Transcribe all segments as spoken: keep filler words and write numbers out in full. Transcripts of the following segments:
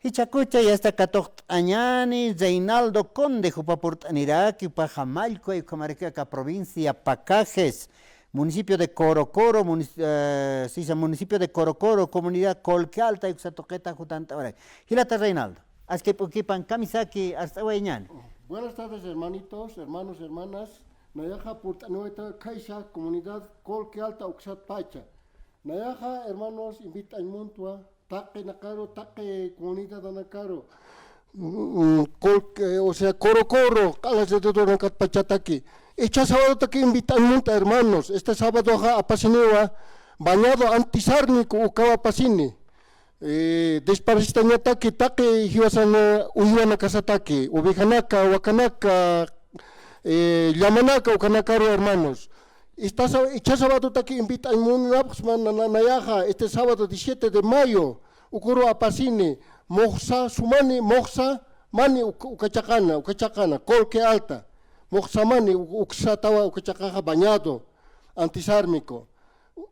Jichhakucha, ya está katuqt'añäni Reinaldo Conde, jupa purt'aniraki, jupaxa mallku, ukhamaraki aka provincia Pacajes, municipio de Corocoro, munis-, eh, sisa, municipio de Corocoro, comunidad Colque Alta, uksa tuqita jutant'awayaraki. Jilata Reinaldo, aski p'ukipan kamisaki arst'awayañäni. Buenas tardes, hermanitos, hermanos, hermanas. Nayaxa purt'aniwayta khaysa comunidad Colque Alta uksatpacha. Nayaxa, hermanos, invit'añ muntwa, taqi nakaru, taqi comunidad nakaru. Mm, Col-, eh, o sea, Corocoro, q'ala alrededor nakatpachataki. Ichha sabadotaki invit'añ munta, hermanos. Este sabadoxa apasiniwa, bañado antisárnico ukawa apasini. Eh, desparasitañataki taqi jiwasan, eh, uywanakasataki, ovejanaka, wakanaka, eh, llamanaka, ukanakaru, hermanos. Esta sa-, ichha sabadotaki invit'añ munapxsma na-, na-, nayaxa, este sábado diecisiete de mayo, ukuru apasini, muxsa sumani, muxsa mani uk-, ukachaqana, ukachaqana, Colque Alta, muxsa mani uk-, uksatawa, ukachaqaxa bañado antisármico.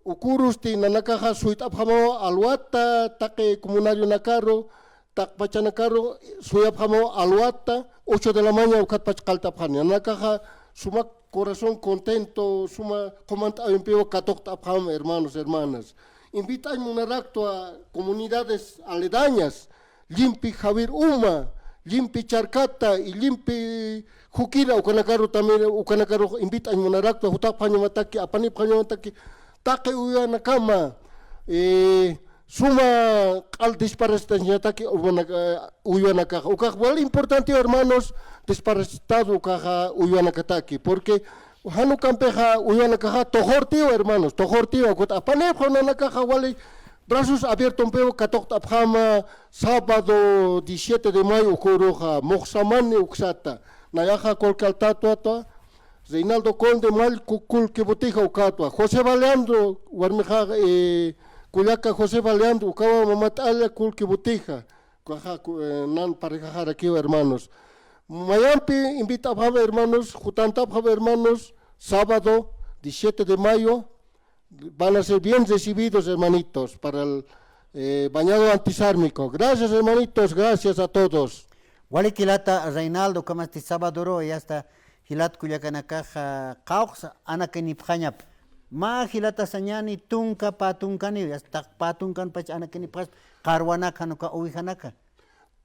Ukurusti nanakaxa suyt'apxamaw alwata, taqi comunarionakaru, taqpachanakaru, suyapxamaw alwata, ocho de la mañana ukatpach qallt'apxani. Nanakaxa suma corazón contento, suma qumant'awimpiw katuqt'apxam, hermanos, hermanas. Invit'añ munaraktwa comunidades aledañas, Llimpi Javier Uma, Llimpi Charcata y Llimpi Jukira, ukanakaru también, ukanakaru invit'añ munaraktwa, jutapxañamataki, apanipxañamataki, taqi uywanakama, eh, suma q'al desparasitañataki uywana-, eh, uywanakaxa. Ukax wal importante, hermanos, desparasitado ukaxa uywanakataki, porque jan ukampixa uywanakaxa tuqurtiw, hermanos, tuqurtiw, ukat apanipxaw nanakaxa wali brazos abiertompiw katuqt'apxama, sábado diecisiete de mayo ukuruxa, muxsa mani uksata, nayaxa Colque Alta utkatwa, Reinaldo Conde mallku Colque Botija ukatwa, José Valeandro, warmixa, eh, kullaka José Valeandro, ukawa mamat'alla Colque Botija, ukaxa ku-, eh, nan parejaxarakiw, hermanos. Mayampi invit'apxam, hermanos, jutantapxam, hermanos, sábado diecisiete de mayo, van a ser bien recibidos, hermanitos, para el, eh, bañado antisármico. Gracias, hermanitos, gracias a todos. Walik jilata Reinaldo, ukhamasti sabaduru, ya está, jilat kullakanakaxa qawqsa anakinipxañap. Mä jilata sañani tunka pä tunkani, ya está, pä tunkanpach anakinipxaspa, qarwanak jan uka ovejanaka.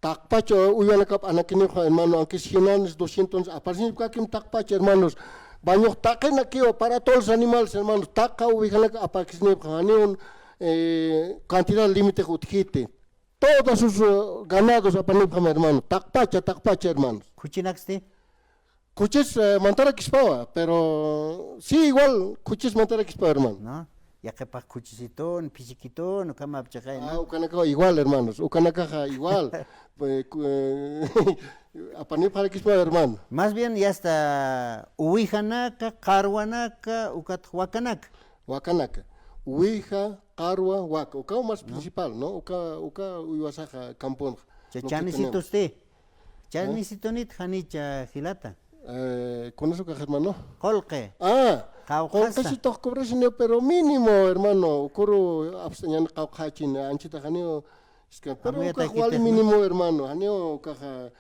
Taqpach, eh, uywanakap anakinipxa, hermano, aunque si jinanis doscientos aparecimiento taqpach, hermanos. Baño taqinakiwa para todos los animales, hermanos. Taqa ovejanaka apakisnipxa, janiw, eh, cantidad límite utjiti. Todos sus, eh, ganados apanipxam, hermano. Taqpacha, taqpacha, hermanos. Khuchinaksti? Khuchis, eh, mantarakispawa, pero sí, igual, khuchis mantarakispawa, hermano. ¿No? Yaqhipax khuchisitun, phichikitun, ukhamapchixay, ¿no? Ah, ukanakawa igual, hermanos, ukanakaxa igual. Pues, cu-, eh, apanipxarakispawa, hermano. Más bien, ya está, uwijanaka, qarwanaka, ukat wakanaka. Wakanaka. Uwija, qarwa, waka. Ukaw más principal, ¿no? Uka, uka uywasaxa camponxa. Cha-, chanisitusti. Chanisitunit janicha jilata. Eh, ¿con eso qué, hermano? Qulqi. Ah, qawqhasta. Qulqisitux cobrasiniw, pero mínimo, hermano. Ukuru apstañan qawqhachin, anchita janiw, es que, pero ukax wali mínimo, hermano. Janiw ukaxa,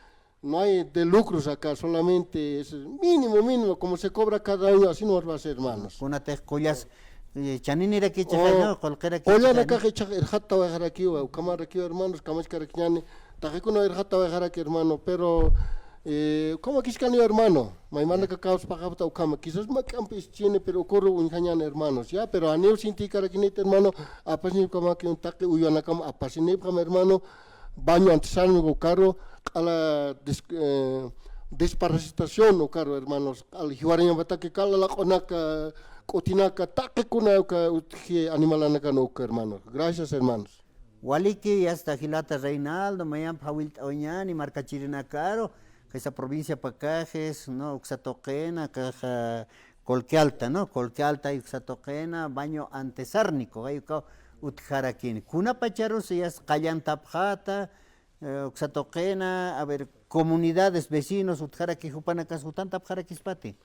no hay de lucros acá, solamente es mínimo, mínimo, como se cobra cada año, así nomás va a ser, hermanos. Kunatix qullas, eh, chaninirakichixay, ¿no? Qulqirakichixay, ¿no? Qullanakax ichhax irxattawayxarakiwa, ukhamarakiwa, hermanos, kamachkarakiñäni, taqikuna irxattawayxaraki, hermano, pero, eh, ukhamakiskaniwa, hermano, maymanaka kawspaxapxta ukhama, quizás mä k'ampi ischini, pero ukuru uñjañäni, hermanos, ya, pero janiw sintïkarakinit, hermano, apasini ukhamaki taqi uywanakam apasinipxam, hermano, baño antisármico ukaru, q'ala des-, eh, desparasitación ukaru, hermanos, q'al jiwarañamataki, q'ala laq'unaka, k'utinaka, taqikuna uka utji animalanakan uka, hermanos. Gracias, hermanos. Waliki, ya está, jilata Reinaldo, mayamp jawillt'awañäni markachirinakaru, khaysa provincia Pacajes, ¿no? Uksa tuqina, akaxa Colque Alta, ¿no? Colque Alta uksa tuqina, baño antisárnico, jay ukaw utjarakini. Kunapacharus ya está qallantapxäta, eh, uksa tuqina, a ver, comunidades vecinos utjaraki jupanakas jutantapxarakispati.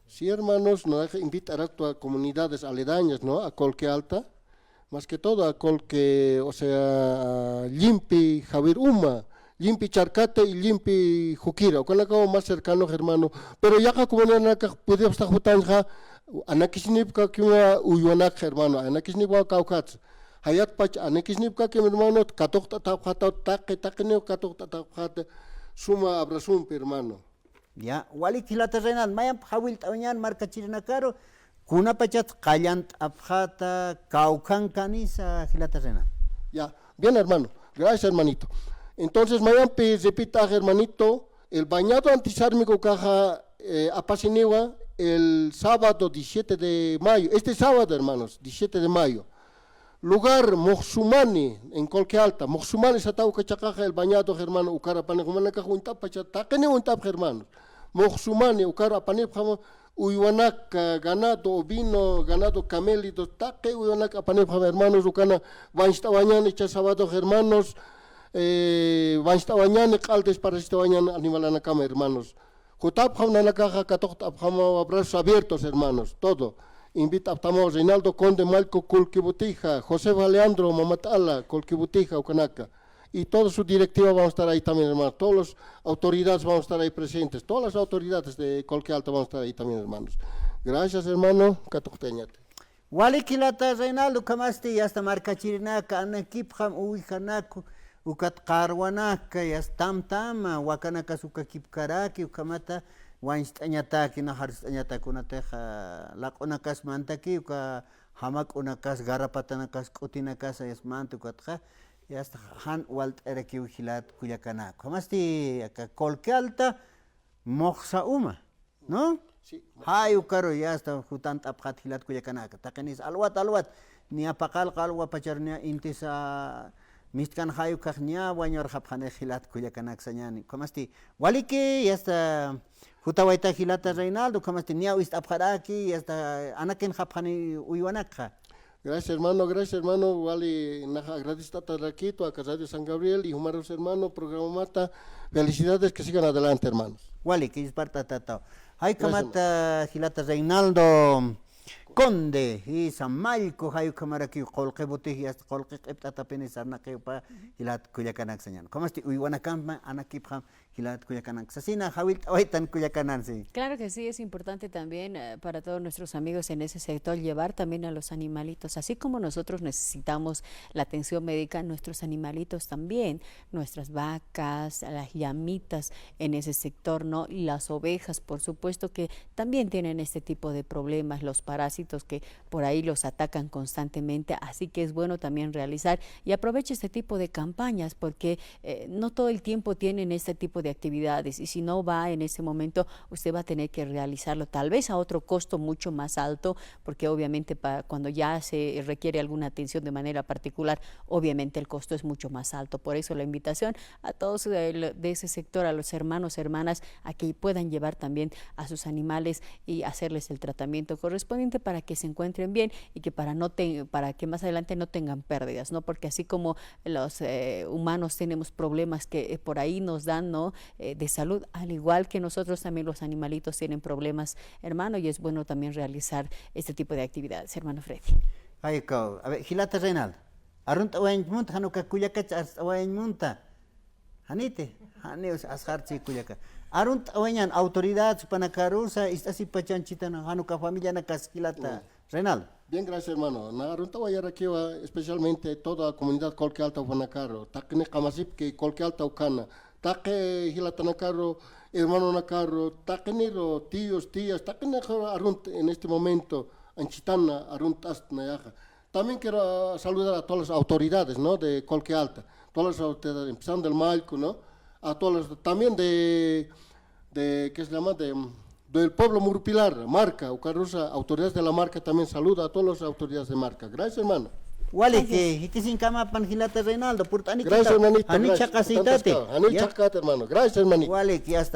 Sí, hermanos, nayaxa invit'araktwa comunidades aledañas, ¿no? A Colque Alta. Más que todo a Colque, o sea, Llimp'i Javier Uma, Llimp'i Charcata y Llimp'i Jukira, ukanakaw más cercano, hermano. Pero yaqha comunidadnakax pudipxsta jutanxa, anakisnipkakiwa uywanak, hermano, anakisnipkakiwa kawkhatsa. Jayatpach anakisnipkakim, hermano, katuqt'atapxata, taqi, taqiniw katuqt'atapxata, suma abrazompi, hermano. Ya, walik jilata Reinaldo, mayamp jawillt'awañän markachirinakaru, kunapachat qallant'apxata, kawkhankanisa jilata Reinaldo. Ya, bien, hermano. Gracias, hermanito. Entonces, mayampi repit'ax, hermanito, el bañado antisármico ukaxa, eh, apasiniwa el sábado diecisiete de mayo. Este sábado, hermanos, diecisiete de mayo. Lugar, Moxumani, en Colque Alta. Moxumani sataw uka chaqaxa el bañado, hermano, ukar apanipxam, jumanakax uñt'apxpacha, taqini uñt'apx, hermano. Moxumani, ukar apanipxam, uywanak, ah, ganado ovino, ganado camélido, taqi uywanak apanipxam, hermanos, ukana wañcht'awañäni icha sábado, hermanos, eh, wañcht'awañäni, q'al desparasit'awañäni animalanakama, hermanos. Jutapxam nanakaxa katuqt'apxamawa, brazos abiertos, hermanos, todo. Invit'apxtamawa Reinaldo Conde Mallku Colquebotija, José Leandro Mamat'ala Colquebotija ukanaka. Y toda su directiva vamos a estar ahí también, hermanos. Todas las autoridades vamos a estar ahí presentes. Todas las autoridades de Colque Alta vamos a estar ahí también, hermanos. Gracias, hermano. Katuqt'añäni. Walik jilata Reinaldo, ukhamasti, yasta markachirinaka, anakipxam uwijanak, ukat qarwanaka, yasta tamtam, wakanakas ukakipkaraki, ukhamata wañcht'añataki, na jarst'añataki, kunatixa laq'unakas mantaki, uka jamak'unakas, garrapatanakas, k'utinakas, yasta manta, ukatxa, yasta jan walt'arakiw jilat kullakanak. Ukhamasti, aka Colque Alta, Moxsa Uma, ¿no? Sí. Jay ukaru yasta jutant'apxat jilat kullakanaka. Taqinis alwat, alwat. Niya paqallqa alwa pachar niya intisa mistkan jay ukax niya wañurxapxani jilat kullakanak sañäni. Ukhamasti, waliki, yasta jutawayta jilata Reinaldo, ukhamasti niya wist'apxaraki, yasta anakinxapxani uywanakxa. Gracias, hermano. Gracias, hermano. Wali nax agradect'atarakitu aka Radio San Gabriel y jumarus, hermano, programamata. Felicidades, que sigan adelante, hermanos. Wali, que ispart'atataw. Jay ukhamata, jilata Reinaldo Conde, jisa Mallku, jay ukhamarakiw qullqi botija, yasta qullqi q'ipt'atapini sarnaqiwa jilat kullakanak sañäni. Ukhamasti uywanakampi anakipxam jilat kullakanak sasina, jawillt'awaytan kullakanansi. Claro que sí, es importante también, eh, para todos nuestros amigos en ese sector llevar también a los animalitos, así como nosotros necesitamos la atención médica, nuestros animalitos también, nuestras vacas, las llamitas en ese sector, ¿no? Y las ovejas, por supuesto que también tienen este tipo de problemas, los parásitos que por ahí los atacan constantemente, así que es bueno también realizar y aproveche este tipo de campañas porque, eh, no todo el tiempo tienen este tipo de actividades y si no va en ese momento, usted va a tener que realizarlo, tal vez a otro costo mucho más alto, porque obviamente pa-, cuando ya se requiere alguna atención de manera particular, obviamente el costo es mucho más alto. Por eso la invitación a todos de, de ese sector, a los hermanos, hermanas, a que puedan llevar también a sus animales y hacerles el tratamiento correspondiente para que se encuentren bien y que para no te-, para que más adelante no tengan pérdidas, ¿no? Porque así como los, eh, humanos tenemos problemas que, eh, por ahí nos dan, ¿no? Eh, de salud, al igual que nosotros también los animalitos tienen problemas, hermano, y es bueno también realizar este tipo de actividades, hermano Freddy. Jay ukaw, a ver, jilata Reinaldo. Arunt'awayañ munta, jan uka kullakach arunt'awayañ munta. Janiti, janiw asxarchi kullaka. Arunt'awayañan autoridad jupanakarusa, ist'asipachanchitan, jan uka familianakas jilata Reinaldo. Bien, gracias, hermano. Nax arunt'awayarakiwa, especialmente toda comunidad Colque Alta jupanakaru. Taqini qamasipki Colque Alta ukana. Taqi jilatanakaru, hermanonakaru, taqiniru, tíos, tías, taqinixaru arunt en este momento, anchhitan arunt'ast nayaxa. También quiero, ah, saludar a todas las autoridades, ¿no? De Colque Alta, todas las autoridades, empezando del Mallku, ¿no? A todas las, también de, de, ¿qué se llama? De, mm, del pueblo Murupilar, Marca, ukarusa, autoridades de la Marca, también saludo a todas las autoridades de Marca. Gracias, hermano. Waliki, jikisiñkamapan jilata Reinaldo, purt'aniki. Gracias, hermanito, jani gracias. Chhaqasitati. Jani chhaqat, hermano. Gracias, hermanito. Waliki, hasta